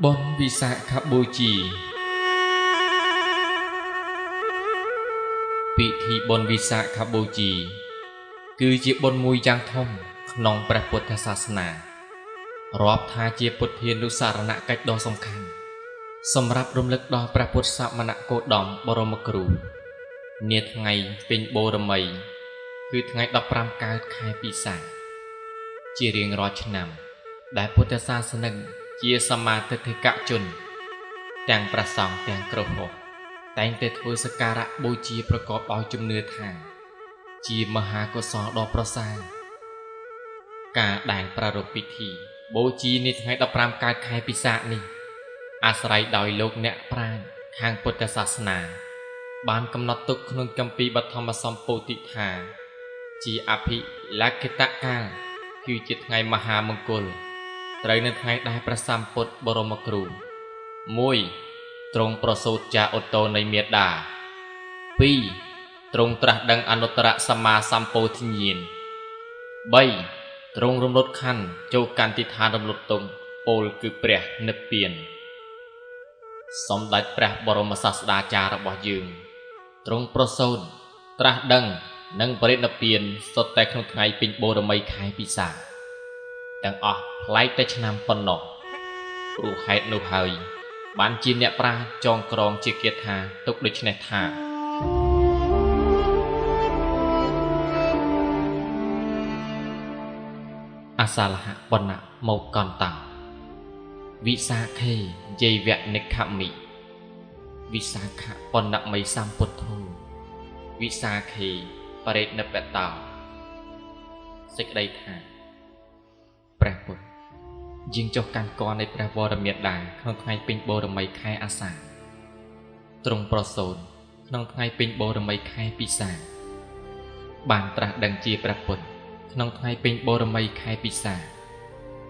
បុណ្យវិសាខបូជាពិធីបុណ្យវិសាខបូជាគឺជាបុណ្យមួយយ៉ាងធំក្នុងព្រះពុទ្ធសាសនារាប់ថាជាពុទ្ធានុស្សរណកិច្ចដ៏សំខាន់សម្រាប់រំលឹកដល់ព្រះពុទ្ធសមណគោតមបរមគ្រូនាថ្ងៃពេញបូរមីគឺថ្ងៃ15កើតខែពិសាខជារៀងរាល់ឆ្នាំដែលពុទ្ធសាសនិកជាសមាទិដ្ឋិកជនទាំងព្រះសង្ឃទាំងគ្រហស្ថតែងតែធ្វើសក្ការៈបូជាប្រកបដោយជំនឿថាជាមហាកុសលដ៏ប្រសើរការដែលប្រារព្ធពិធីបូជានាថ្ងៃ15កើតខែពិសាខនេះអាស្រ័យដោយលោកអ្នកប្រាជ្ញខាងពុទ្ធសាសនាបានកំណត់ទុកក្នុងគម្ពីរបឋមសម្ពោធិថាជាអភិលក្ខិតកាលគឺជាថ្ងៃមហាមង្គលត្រូវនៅថ្ងៃដែលព្រះសម្ពុទ្ធបរមគ្រូ1ទ្រង់ប្រសូតចាឧត្តរនៃមេដា2ទ្រង់ត្រាស់ដឹងអនុត្តរសម្មាសម្ពោធិញ្ញាណ3ទ្រង់រំលត់ខណ្ឌចូលកាន់ទីឋានរំលត់ទុំពោលគឺព្រះនិព្វានសម្ដេចព្រះបរមសាស្តាចារ្យរបស់យើងទ្រង់ប្រសូតត្រាស់ដឹងនិងបរិនិព្វានសុទ្ធតែក្នុងថ្ងៃពេញបូរមីខែពិសាខទាំងអស់ប្លែកតែឆ្នាំប៉ុណ្ណោះព្រោះហេតុនោះហើយបានជាអ្នកប្រាជ្ញចងក្រងជាគាថាទុកដូច្នេះថាអសាលហបណ្ណមកកន្តោវិសាខេយេវនិខមិវិសាខបណ្ណមីសម្ពុទ្ធោវិសាខេបរិនិព្វតោសេចក្តីថាព្រះពុទ្ធយាងចុះកាន់កនៃព្រះវរមេដាក្នុងថ្ងៃពេញបូរមីខែអាសាឍទ្រង់ប្រសូតក្នុងថ្ងៃពេញបូរមីខែពិសាខបានត្រាស់ដឹងជាព្រះពុទ្ធក្នុងថ្ងៃពេញបូរមីខែពិសាខ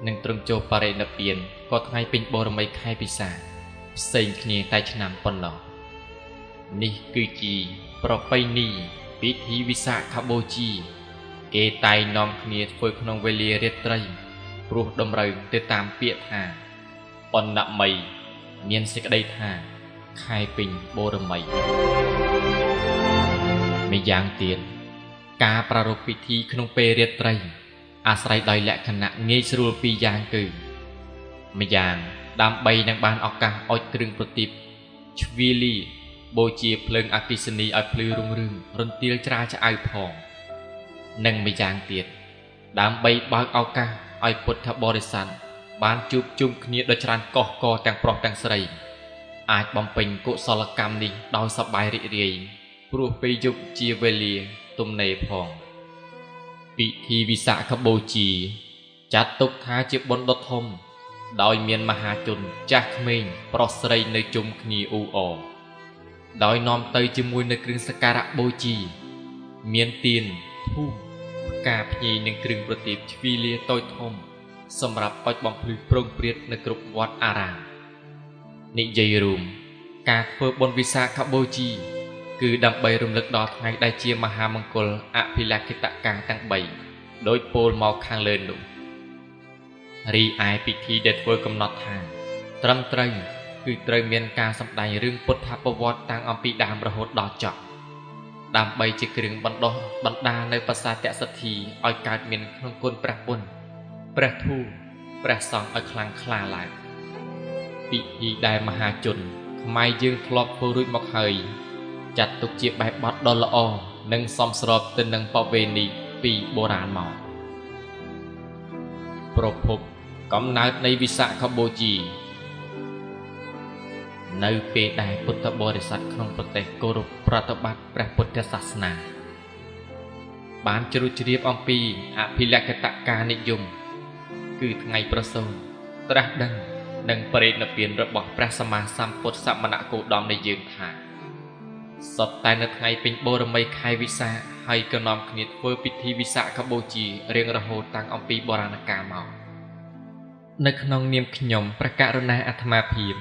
និងទ្រង់ចូលបរិនិព្វានក៏ថ្ងៃពេញបូរមីខែពិសាខផ្សេងគ្នាតែឆ្នាំប៉ុណ្ណោះនេះគឺជាប្រពៃណីពិធីវិសាខបូជាគេតែងនាំគ្នាធ្វើក្នុងវេលារាត្រីព្រោះតម្រូវទៅតាមពាក្យថាបណ្ណមីមានសេចក្តីថាខែពេញបូរមីម្យ៉ាងទៀតការប្រារព្ធពិធីក្នុងពេលរាត្រីអាស្រ័យដោយលក្ខណៈងាយស្រួលពីរយ៉ាងគឺម្យ៉ាងដើម្បីនឹងបានឱកាសអុជគ្រឿងប្រទីបជ្វាលីបូជាភ្លើងអគ្គិសនីឲ្យភ្លឺរុងរឿងរន្ទាលច្រាលឆ្អៅផងនិងម្យ៉ាងទៀតដើម្បីបើកឱកាសឲ្យពុទ្ធបរិស័ទបានជួបជុំគ្នាដ៏ច្រើនកុះករទាំងប្រុសទាំងស្រីអាចបំពេញកុសលកម្មនេះដោយសប្បាយរីករាយព្រោះពេលយប់ជាវេលាទំនេរផងពិធីវិសាខបូជាចាត់ទុកថាជាបុណ្យដ៏ធំដោយមានមហាជនចាស់ក្មេងប្រុសស្រីនៅជុំគ្នាអ៊ូអរដោយនាំទៅជាមួយនៅគ្រឿងសក្ការៈបូជាមានទៀនធូបផ្កាភ្ញីនិងគ្រឿងប្រទីបជ្វីលាតូចធំសម្រាប់អុជបំភ្លឺព្រោងព្រាតនៅគ្រប់វត្តអារាមនិយាយរួមការធ្វើបុណ្យវិសាខបូជាគឺដើម្បីរំលឹកដល់ថ្ងៃដែលជាមហាមង្គលអភិលក្ខិតកាទាំង3ដោយពោលមកខាងលើនោះរីឯពិធីដែលធ្វើកំណត់ថាត្រឹមត្រូវគឺត្រូវមានការសម្ដែងរឿងពុទ្ធប្រវត្តិតាំងអំពីដើមរហូតដល់ចប់ដើម្បីជាគ្រឿងបណ្ដុះបណ្ដាលនៅប្រសាទសទ្ធាឲ្យកើតមានក្នុងគុណព្រះពុទ្ធព្រះធម៌ព្រះសង្ឃឲ្យខ្លាំងក្លាឡើងពិធីដែលមហាជនខ្មែរយើងធ្លាប់ធ្វើរួចមកហើយចាត់ទុកជាបែបបទដ៏ល្អនិងសមស្របទៅនឹងប្រពៃណីពីបុរាណមកប្រភពកំណើតនៃវិសាខបូជានៅពេលដែលពុទ្ធបរិស័ទក្នុងប្រទេសគោរពប្រតិបត្តិព្រះពុទ្ធសាសនាបានជ្រួតជ្រាបអំពីអភិលក្ខិតកានិយមគឺថ្ងៃប្រសូតត្រាស់ដឹងនិងបរិនិព្វានរបស់ព្រះសម្មាសម្ពុទ្ធសមណគោតមនៃយើងថាសុទ្ធតែនៅថ្ងៃពេញបូរមីខែវិសាខហើយក៏នាំគ្នាធ្វើពិធីវិសាខបូជារៀងរហូតតាំងអំពីបុរាណកាលមកនៅក្នុងនាមខ្ញុំព្រះករុណាអាត្មាភាព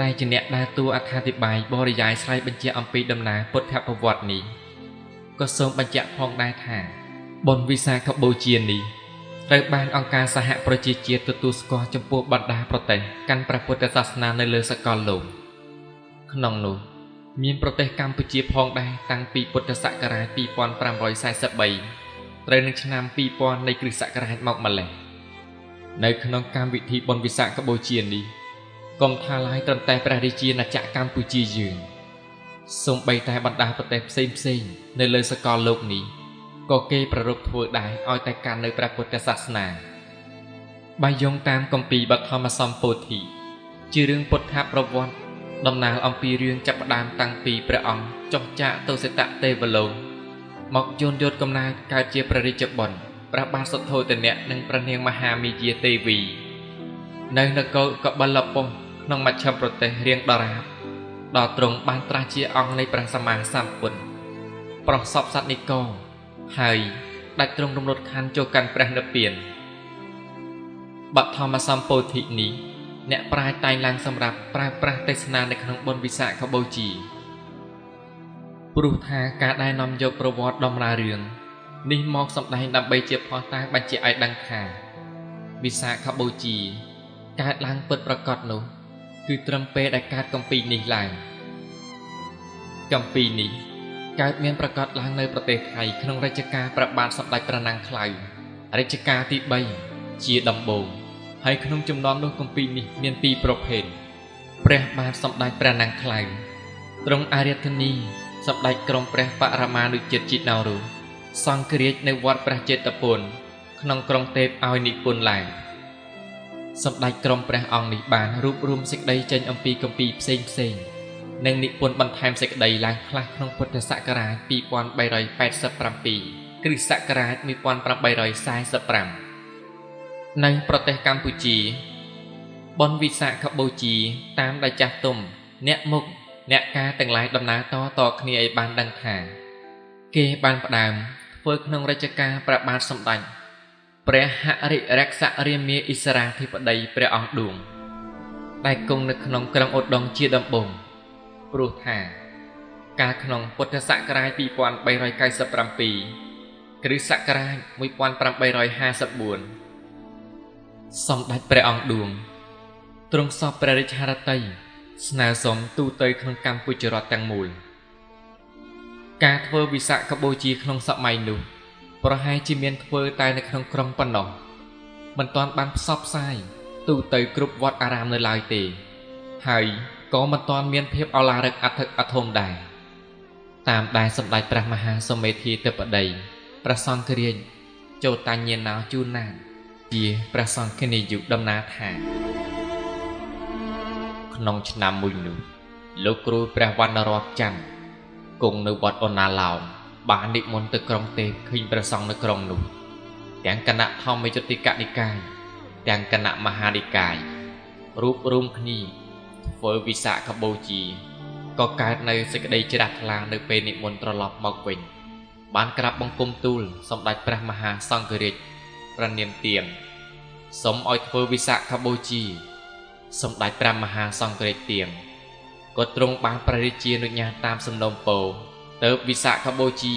ដែលជាអ្នកដើរតួអត្ថាធិប្បាយបរិយាយស្រាយបញ្ជាក់អំពីដំណើរពុទ្ធប្រវត្តិនេះក៏សូមបញ្ជាក់ផងដែរថាបុណ្យវិសាខបូជានេះ ត្រូវបានអង្គការសហប្រជាជាតិទទួលស្គាល់ចំពោះបណ្ដាប្រទេសកាន់ព្រះពុទ្ធសាសនានៅលើសកលលោកក្នុងនោះមានប្រទេសកម្ពុជាផងដែរតាំងពីពុទ្ធសករាជ2543ត្រូវនឹងឆ្នាំ2000នៃគ្រិស្តសករាជមកម្ល៉េះនៅក្នុងកម្មវិធីបុណ្យវិសាខបូជានេះកុំថាឡើយត្រឹមតែព្រះរាជាណាចក្រកម្ពុជាយើងសូម្បីតែបណ្ដាប្រទេសផ្សេងៗនៅលើសកលលោកនេះក៏គេប្រារព្ធធ្វើដែរឲ្យតែកាន់នៅព្រះពុទ្ធសាសនាបើយោងតាមគម្ពីរបឋមសម្ពោធិជារឿងពុទ្ធប្រវត្តិដំណាលអំពីរឿងចាប់ផ្ដើមតាំងពីព្រះអង្គចុះចាកទៅសេតទេវលោកមកយោនយោតកំណើតកើតជាព្រះរាជបុត្រព្រះបាទសុទ្ធោទនៈនិងព្រះនាងមហាមាយាទេវីនៅនគរកបិលពស្ក្នុងមជ្ឈិមប្រទេសរៀងដរាបដល់ទ្រង់បានត្រាស់ជាអង្គនៃព្រះសម្មាសម្ពុទ្ធប្រសពសត្វនិកហើយដាច់ទ្រង់រំលត់ខណ្ឌចូលកាន់ព្រះនិព្វានបឋមសម្ពោធិនេះអ្នកប្រាជ្ញតែងឡើងសម្រាប់ប្រើប្រាស់ទេសនានៅក្នុងបុណ្យវិសាខបូជាព្រោះថាការដែលនាំយកប្រវត្តិដំណើររឿងនេះមកសម្ដែងដើម្បីជាភស្តុតាងបញ្ជាក់ឲ្យដឹងថាវិសាខបូជាកើតឡើងពិតប្រាកដនោះគឺត្រឹមពេលដែលកើតគម្ពីរនេះឡើងគម្ពីរនេះកើតមានប្រាកដឡើងនៅប្រទេសថៃក្នុងរជ្ជកាលព្រះបាទសម្ដេចព្រះនង្គខ្លៅរជ្ជកាលទី3ជាដំបូងហើយក្នុងចំណោមនោះគម្ពីរនេះមានពីរប្រភេទព្រះបាទសម្ដេចព្រះនង្គខ្លៅទ្រង់អារាធនាសម្ដេចក្រុមព្រះបរមានុជាតិជីណោរុសង្ឃរាជនៅវត្តព្រះចេតពុនក្នុងក្រុងទេពឲ្យនិពន្ធឡើងសម្ដេចក្រុមព្រះអង្គនេះបានរួបរួមសេចក្តីចេញអំពីគម្ពីរផ្សេងផ្សេងនិងនិពន្ធបន្ថែមសេចក្តីឡើងខ្លះក្នុងពុទ្ធសករាជ2387គ្រិស្តសករាជ1845នៅប្រទេសកម្ពុជាបុណ្យវិសាខបូជាតាមដែលចាស់ទុំអ្នកមុខអ្នកការទាំងឡាយដំណើរតតគ្នាឲ្យបានដឹងថាគេបានផ្ដើមធ្វើក្នុងរជ្ជកាលព្រះបាទសម្ដេចព្រះហរិរក្សរាមាអិសរាធិបតីព្រះអង្គឌួងដែលគង់នៅក្នុងក្រុងឧដុង្គជាដំបូងព្រោះថាកាលក្នុងពុទ្ធសករាជ2397គ្រិស្តសករាជ1854សម្ដេចព្រះអង្គឌួងទ្រង់សពព្រះរាជហឫទ័យស្នើសុំទូទៅក្នុងកម្ពុជារដ្ឋទាំងមូលការធ្វើវិសាខបូជាក្នុងសម័យនោះប្រហែលជាមានធ្វើតែនៅក្នុងក្រុងប៉ុណ្ណោះមិនទាន់បានផ្សព្វផ្សាយទូទៅគ្រប់វត្តអារាមនៅឡើយទេហើយក៏មិនទាន់មានភាពឱឡារិកអធិកអធមដែរតាមដែលសម្ដេចព្រះមហាសមេធាធិបតីព្រះសង្ឃរាជចូលតាញាណោជូនណានជាព្រះសង្ឃនាយកដំណើរថាក្នុងឆ្នាំមួយនោះលោកគ្រូព្រះវណ្ណរតច័ន្ទគង់នៅវត្តអណាឡោមបាននិមន្តទៅក្រុងទេពឃើញព្រះសង្ឃនៅក្រុងនោះទាំងគណៈធម្មយុតិកនិកាយទាំងគណៈមហានិកាយរួបរួមគ្នាធ្វើវិសាខបូជាក៏កើតនៅសេចក្តីជ្រះថ្លានៅពេលនិមន្តត្រឡប់មកវិញបានក្រាបបង្គំទូលសម្ដេចព្រះមហាសង្ឃរាជព្រះនាមទៀងសូមឲ្យធ្វើវិសាខបូជាសម្ដេចព្រះមហាសង្ឃរាជទៀងក៏ទ្រង់បានព្រះរាជានុញ្ញាតតាមសំណូមពរទៅវិសាខបូជា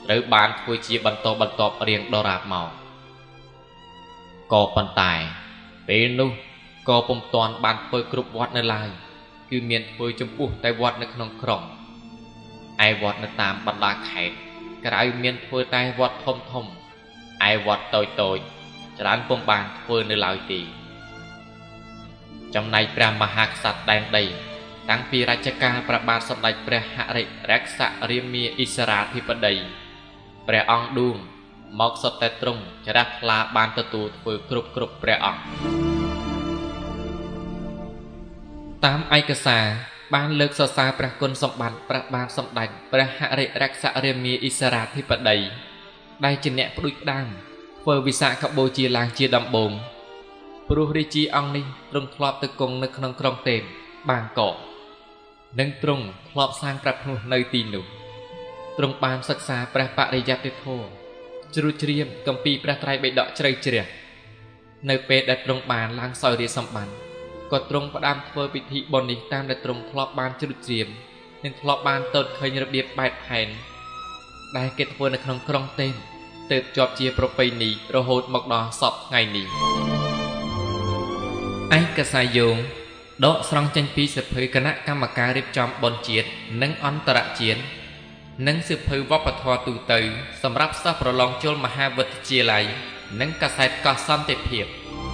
ត្រូវបានធ្វើជាបន្តបន្ទាប់រៀងដរាបមកក៏ប៉ុន្តែពេលនោះក៏ពុំទាន់បានធ្វើគ្រប់វត្តនៅឡើយគឺមានធ្វើចំពោះតែវត្តនៅក្នុងក្រុងឯវត្តនៅតាមបណ្ដាខេត្តក្រៅមានធ្វើតែវត្តធំធំឯវត្តតូចតូចច្រើនពុំបានធ្វើនៅឡើយទេចំណែកព្រះមហាក្សត្រដែនដីតាំងពីរជ្ជកាលព្រះបាទសម្ដេចព្រះហរិរក្សរាមាអិសរាធិបតីព្រះអង្គឌួងមកសុទ្ធតែទ្រង់ច្រាស់ថ្លាបានទទួលធ្វើគ្រប់គ្រប់ព្រះអង្គតាមឯកសារបានលើកសរសើរព្រះគុណសម្បត្តិព្រះបាទសម្ដេចព្រះហរិរក្សរាមាអិសរាធិបតីដែលជាអ្នកផ្ដួចផ្ដើមធ្វើវិសាខបូជាឡើងជាដំបូងព្រោះរាជាអង្គនេះទ្រង់ធ្លាប់ទៅគង់នៅក្នុងក្រុងទេពបាងកកនិងទ្រង់ធ្លាប់សាងព្រះភ្នោះនៅទីនោះទ្រង់បានសិក្សាព្រះបរិយត្តិធម៌ជ្រួតជ្រាបគម្ពីរព្រះត្រៃបិដកជ្រៅជ្រះនៅពេលដែលទ្រង់បានឡើងសោយរាជសម្បត្តិក៏ទ្រង់ផ្ដើមធ្វើពិធីបុណ្យនេះតាមដែលទ្រង់ធ្លាប់បានជ្រួតជ្រាបនិងធ្លាប់បានទតឃើញរបៀបបែបផែនដែលគេធ្វើនៅក្នុងក្រុងទេព ទើបជាប់ជាប្រពៃណីរហូតមកដល់សព្វថ្ងៃនេះឯកសារយោងដកស្រង់ចេញពីសៀវភៅគណៈកម្មការរៀបចំបុណ្យជាតិនិងអន្តរជាតិនិងសៀវភៅវប្បធម៌ទូទៅសម្រាប់សិស្សប្រឡងចូលមហាវិទ្យាល័យនិងកាសែតកោះសន្តិភាព។